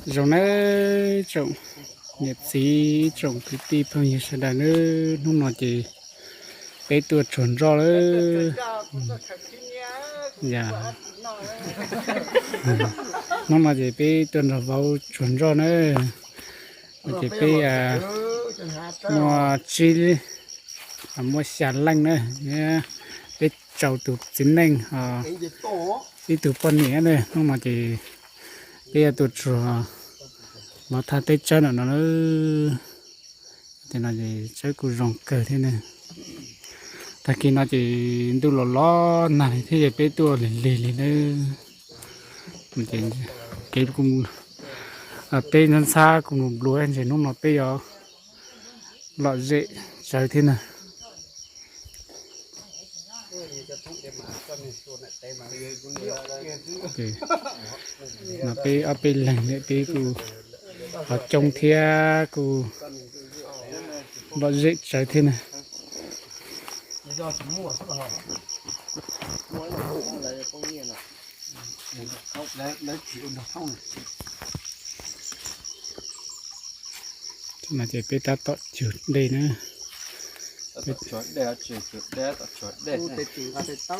Zoo nawb tsoom niam txiv, tsoom kwv tij phooj ywg sawv daws nawb, hnub no ces peb tuaj tsuag nroj lawm. Hnub no ces peb tuaj nrog vauv tsuag nroj nawb. No ces peb muaj tsib, muaj xya leej na, peb rau tus txiv neej, ib tug poj niam na. Hnub no ces peb yuav tuaj tsuag vauv thaj teb tsawb no no. Tej no ces tsawb kuj zoo kawg thiab na. Tag kis no ces ntuj los los nag li thiab ces peb tuaj lig lig li nawb. Kev peb ntxhab ntxhab kuj nplua nplua, ntshe hnub no peb yuav lom zem tsawv thiab na. No peb ob peb leeg ne, peb kuj ho coob thiab kuj lom zem tsawv thiab na. No ces peb tab tom cug dej na.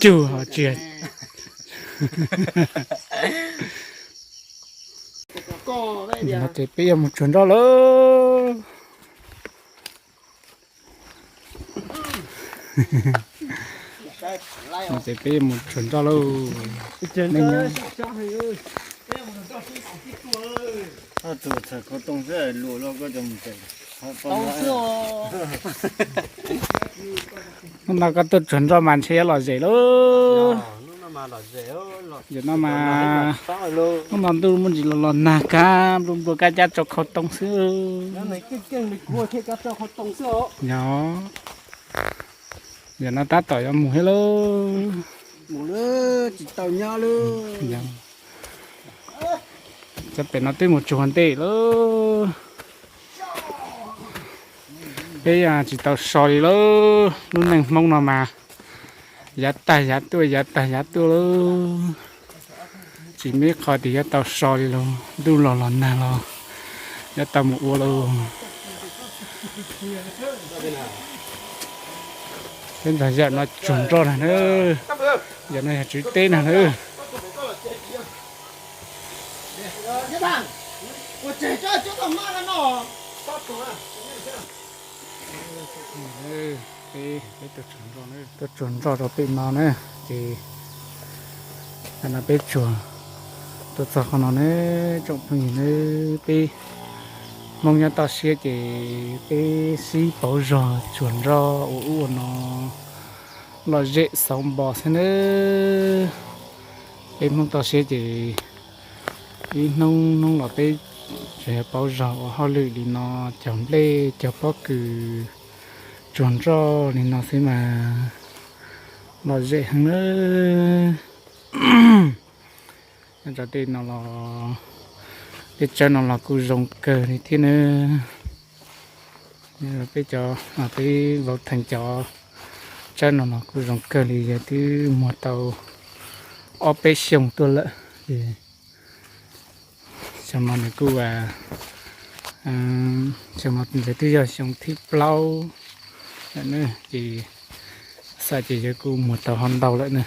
Cug ho tsis No ces peb yuav mus tsuag nroj lawm. No ces peb yuav mus tsuag nroj lauj. Hnub no koj tuaj tsuag nroj mas ntshe yuav lom zem lauj. Yog no mas, hnub no ntuj muaj ntsis los los nag kab nplua nplua kab cab tsau khau too xwb. Yog, yog no tab tom yuav mus thiab lauj. Tsis tau nyob lawm. Cov pem no twb mus tsuag ntej lawm. Peb tsis tau so li lauj, lub neej Hmoob no mas yav tag yav tuaj yav tag yav tuaj lauj. Tsis muaj ib qho tias yuav tau so li lauj, ntuj los los nag los yuav tau mus ua lauj. Peb nrog yawm no tsuag nroj na, yawm no yog tswv teb na. Peb tuaj tsuag nroj rau pem no na, ces no peb tsuag tuaj txog qhov no na, tsoom phooj ywg na, peb Hmoob nyob toj siab ces peb sib pauv zog tsuag nroj ua ub ua no lom zem xauv npo xwb nawb. Peb Hmoob toj siab ces ib hnub hnub los peb tsuas yog pauv zog ua hauj lwm li no, cog nplej cog pob kws tsuag nroj li no xwb mas lom zem heev nawb. Nyob rau tej no los, tej tsawb no los kuj zoo kawg li thiab nawb. Peb cov, peb vauv Theej cov tsawb no los kuj zoo kawg li, yog twb muag tau ob peb xyoos tuaj lawm. Xyoo no nws kuj, xyoo no nws twb yog xyoo thib plaub lawm na, ces xav ces yog kuj muag tau ho ntau lawm na.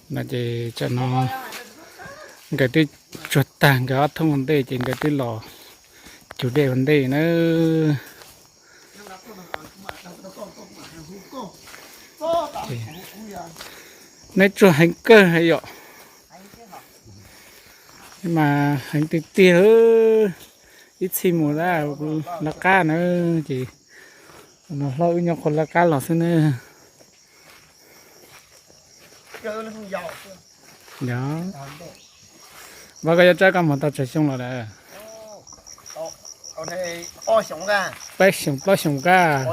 No ces tsam no nkawd twb tsuag tag nkawd ob thoob ua ntej ces nkawd twb los cug dej ua ntej na. Neb tsuag heev kawg yom. Mas heev tiag tiag, ib txhij mus lawv qab na, ces no hlob wb nyob qhov lawv qab los xwb na. Yog, Vauv, koj yuav tsawb koj mus tau tsawg xyoo los lawm? Peb xyoos plaub xyoos kab.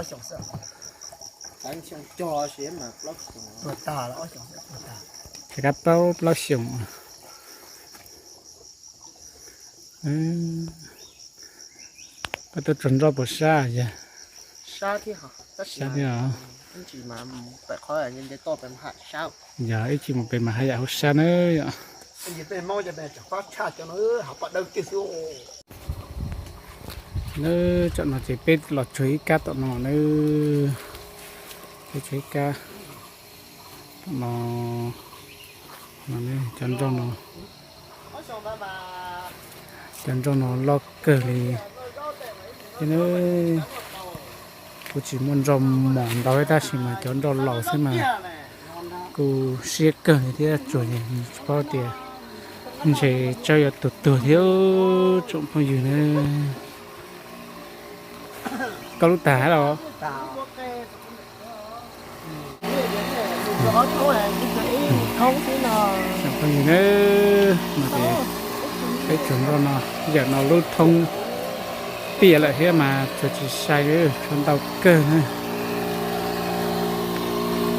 Tsawg kab plaub plaub xyoos. Koj tuaj tsuag nroj puas sab yog? Sab thiab os. Yog ib chim mus pem mas haj yam hauv sab na yom. Peb Hmoob cov peb tseem qab tshaj cov no hav paj dawb tiag xwb. Nab, tam no ces peb los tsuag ib kab tom no nab, peb tsuag ib kab tom no, cov nroj no, cov nroj no loj kawg li thiab nab. Kuv tsis muaj nroj mos ntau tab sis mas cov nroj laus xwb mas kuj siab kawg li thiab tsuag li, tsis paub tias ntshe tsawb yuav tuag tuag thiab tsoom phooj ywg na. Koj lub tag hab los? Tsoom phooj ywg na, no ces peb tsuag nroj no, yawm no lub thoob piam lawm thiab mas tsuag tsis sai, tshuav ntau kawg na.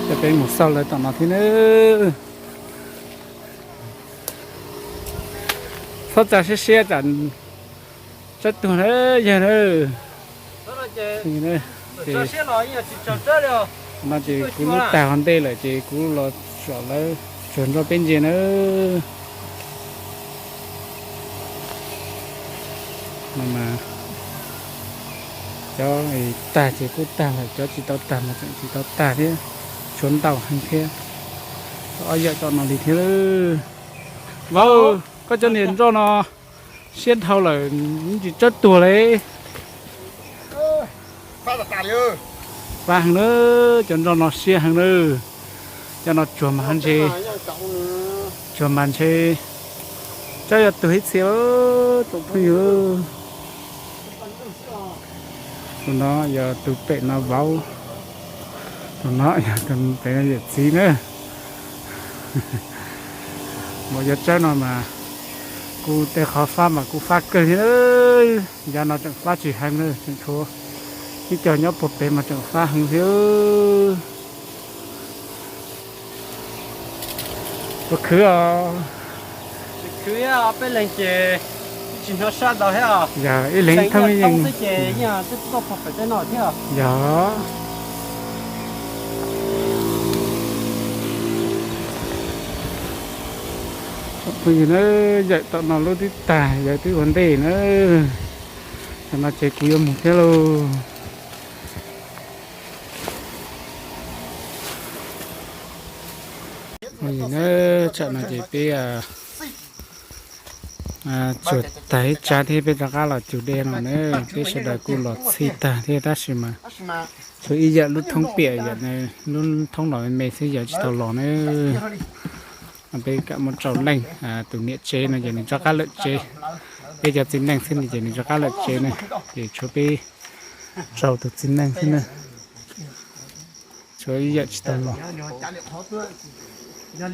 Ces peb mus xauj lawv tom no thiab na. Txhob tsa siab siab tsam tsawb tuag na yawg na. No ces kuv lub tag hauv ntej lawm ces kuv los tsom lawv tsuag nroj peb ntsia na. No mas cov tag ces kuj tag lawm, cov tsis tau tag mas tseem tsis tau tag thiab, tshuav ntau heev thiab. Ob yawm tom no li thiab. Vauv, koj cov niag nroj no siab dhau lawm, tsis tsawb tuag li. Fab heev na, cov nroj no siab heev na. Cov no tsuag mas ntshe, tsuag mas ntshe tsawb yuav tuag ib txhia tsoom phooj ywg. Tus no yog tus pem no vauv, tus no yog tus pem no yawm txiv na. Mas cov tsawb no mas kuj tej qhov fab mas kuj fab kawg thiab. Yav no tseem fab tsis heev na, tseem tshuav ib co nyob puag pem mas tseem fab heev thiab. Puas khwv os? Khwv, peb leeg ces tsis hnov sab ntau thiab. Yog ib leeg thooj ib yees xwb ces yeej tuaj puag pem tej no thiab. Yog. Phooj ywg na, yawm tom no lub twb tag, yawm twb ua ntej na. Tam no ces kuv yuav mus thiab lauj. Phooj ywg na, tam no ces peb tsuag tag ib tsav thiab peb rov qab los cug dej no na. Peb sawv daws kuj los txhij tag thiab tab sis mas tshuav ib yawm lub thoob piam, yawm lub thoob los me me xwb, yawm tsis tau los na. Peb kam muab rau leej, tus niam tsev no ces nws rov qab lawm tsev. Peb cov txiv neej xwb no ces nws rov qab lawm tsev na, ces tshuav peb rau tus txiv neej xwb na. Tshuav ib yawm tsis tau los. Yawm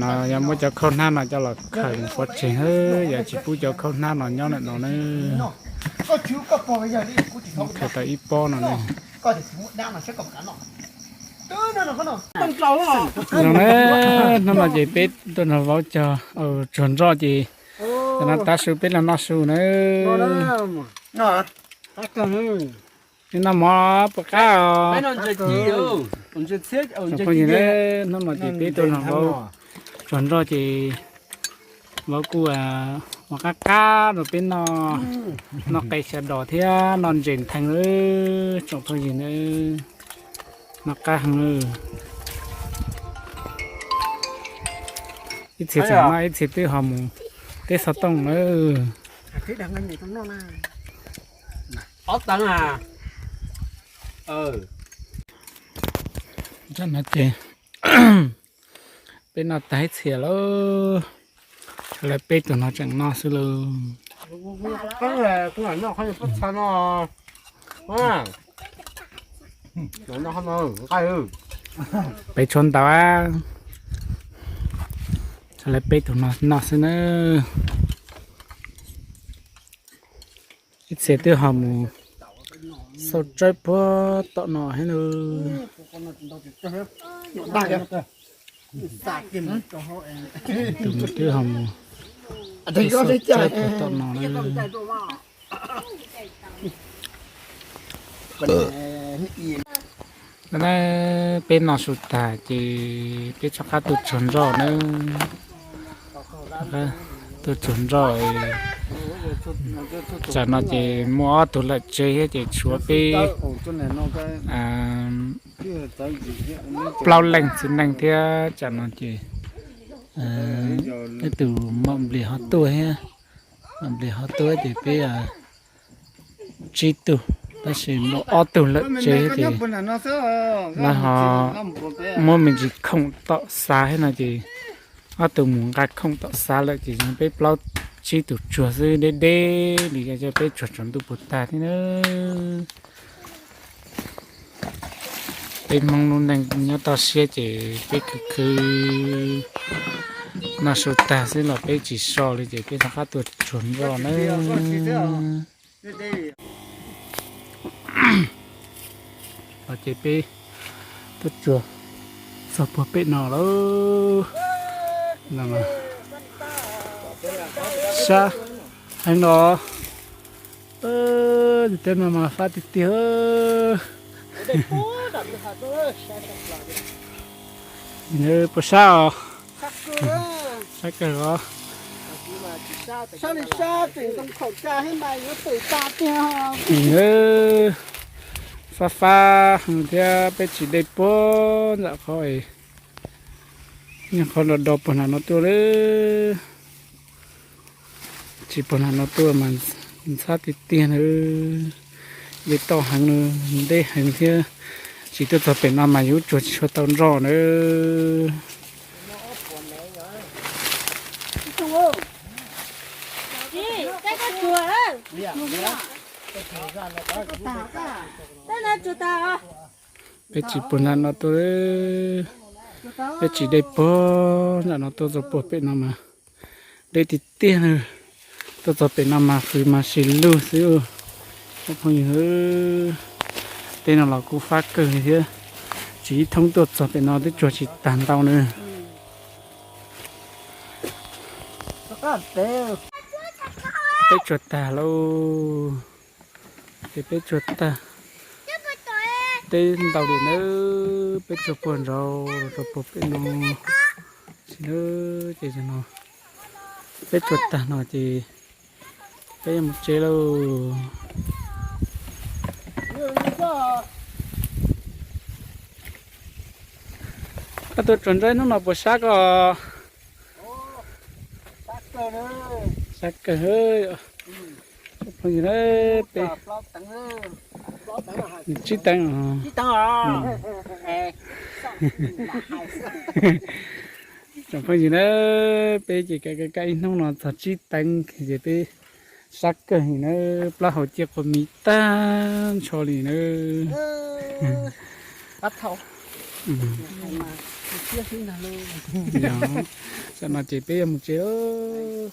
no yog muab cov khaub hnab no coj los khaws mus pov tseg, yog tsis pub cov khaub hnab no nyob ntawm no na. Khaws tau ib pob no na. Zoo na, hnub no ces peb tuaj nrog vauv cog tsuag nroj ces tam no tav su peb los noj su na. Peb noj mov puas qab os? Phooj ywg, hnub no ces peb tuaj nrog vauv tsuag nroj ces vauv kuj ua qab qab rau peb noj, noj qe xyaw dos thiab noj ntses ntheev lawm tsoom phooj ywg na. Noj qab heev lawm. Ib txhia tseem noj, ib txhia twb ho mus teb xov tooj lawm. Ob teev a. Tam no ces peb noj tag ib txhia lawm, lawv peb tug no tseem noj xwb lauj. Peb tshuav ntau, lawv peb tug no noj xwb na. Ib txhia twb ho mus xauj tsawb puag tom no thiab lauj. Tus twb ho mus xauj tsawb puag tom no na. Peb noj su tag ces peb rov qab tuaj tsuag nroj nawb. Tuaj tsuag nroj, tsam no ces muaj ob tug lawm tsev thiab ces tshuav peb plaub leej txiv neej thiab. Tsam no ces ib tug Mom Nplias ho tuaj thiab, Mom Nplias ho tuaj ces peb tsib tug, tab sis muaj ob tug lawm tsev ces lawv ho muab me ntsis khoom tom xav thiab no ces ob tug mus nqa khoom tom xav lawm ces peb plaub tsib tus tsuag xwb, deb deb li, peb tsuag tsaus ntuj puas tag thiab na. Peb Hmoob lub neej nyob toj siab ces peb khwv khwv noj su tag xwb los peb tsis so li ces peb rov qab tuaj tsuag nroj nawb. Los ces peb tuaj tsuag txog puag pem no lauj. Sab heev los, tej no mas fab tiag tiag. Puas sab os? Sab kawg os. Fab fab heev thiab peb tsis de puag ntawm qhov, qhov do do puag nram no tuaj lawm. Tsis puag nram no tuaj mas ntxhab tiag tiag na. Dej toj heev, deb heev thiab. Tsis tuaj txog pem no mas yuav tsuag tsis tshua tau nroj nawb. Peb tsis puag nram no tuaj, peb tsis de puag nram no tuaj txog puag pem no mas deb tiag tiag na. Tuaj txog pem no mas fws mas sis lug xwb. Phooj ywg, tej no los kuj fab kawg li thiab. Tsis ib thoob tuaj txog pem no twb tsuag tsis tag ntau na. Peb tsuag tag lauj. Ces peb tsuag tag, deb ntau li nawb, peb tsuag puag nraud rau puag pem no. Tsis nawb, ces no peb tsuag tag no ces peb yuav mus tsev lauj. Koj tuaj tsuag nroj hnub no puas sab koj? Sab kawg. Phooj ywg, peb tsib teev, tsoom phooj ywg na, peb ces kaj kaj ib hnub no txog tsib teev ces peb sab kawg li na, plaub hau ciaj qua mis tag nrho li na. Tam no ces peb yuav mus tsev lauj.